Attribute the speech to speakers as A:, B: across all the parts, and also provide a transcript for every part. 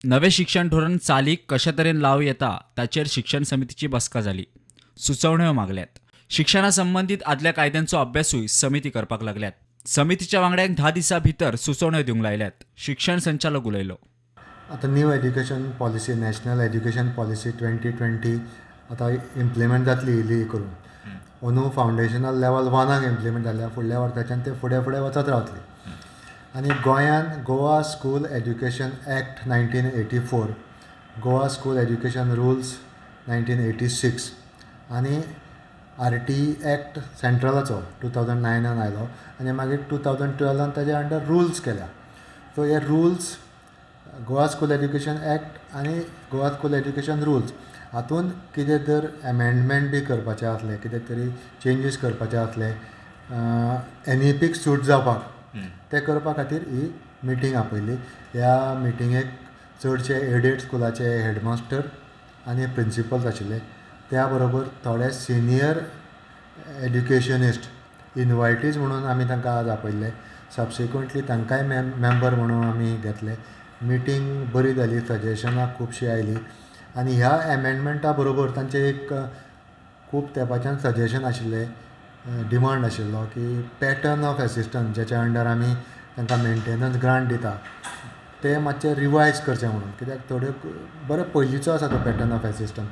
A: नवें शिक्षण धोरण चालीक कशे तरेन लावं येता ताचेर शिक्षण समितीची बसका जाली. सुचोवण्यो मागल्यात. शिक्षणा संबंदीत आदल्या कायद्यांचो अभ्यासूय समिती करपाक लागल्यात. समितीच्या वांगड्यांक 10 दिसां भितर सुचोवण्यो दिवंक लायल्यात. शिक्षण संचालक उलयलो.
B: आतां new education policy, national education policy 2020 आतां इम्प्लिमेंट जातली इल्ली करून. अंदू फावंडेशनल लेवल 1 इम्प्लिमेंट जाल्या, फुडल्या वर्साच्यान ते फुडें फुडें वचत रावतली. आनी गोंयान Goa school education act 1984, Goa school education rules 1986 आनी आर टी एक्ट सेंट्रलाचो 2009 आयलो आनी मागीर 2012 ताजे अंडर रुल्स केल्या. सो हे rules, Goa school education act आनी गोवा स्कूल एज्युकेशन रुल्स हातून कितें तर एमेंडमेंट बी करपाचें आसलें, कितें तरी चेंजीस करपाचें आसलें एनईपीक सूट जावपाक, तें करपा खातीर ही मिटींग आपयली. ह्या मिटिंगेक चडशे एडेड स्कुलाचे हेडमास्टर आनी प्रिंसिपल्स आशिल्ले. त्या बरोबर थोडे सिनियर एड्युकेशनिस्ट इनवायटीज म्हणून आमी तांकां आज आपयल्ले. सबसिक्वंटली तांकांय मेंबर म्हणून आमी घेतले. मिटींग बरी जाली, सजेशनां खुबशीं आयलीं आनी ह्या एमेंडमेंटा बरोबर तांचें एक खूब तेंपाच्यान सजेशन आशिल्लें, डिमांड आशिल्लो की पॅटर्न ऑफ एसिस्टन्स ज्याच्या अंडर आमी तांकां मेंटेनन्स ग्रांट दिता ते मातशे रिवायज करचे म्हणून. कित्याक थोड्यो बरें पयलींचो आसा तो पॅटर्न ऑफ एसिस्टन्स,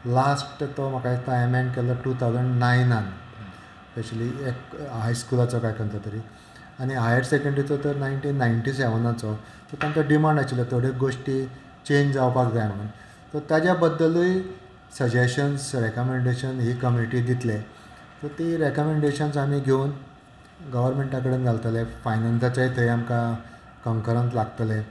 B: लास्ट तो म्हाका दिसता एमेंड केल्लो 2009, स्पेशली एक हायस्कुलाचो काय खंयचो तरी, आनी हायर सेकेंडरीचो तर 1997. सो तांचो डिमांड आशिल्लो थोड्यो गोश्टी चेंज जावपाक जाय म्हणून. सो ताज्या बद्दलूय सजेशन्स, रेकमेंडेशन ही कमिटी दितले. सो ती रेकमेंडेशन्स आमी घेवन गव्हर्मेंटा कडेन घालतले. फायनान्साचेय थंय आमकां कंकरन्स लागतलें.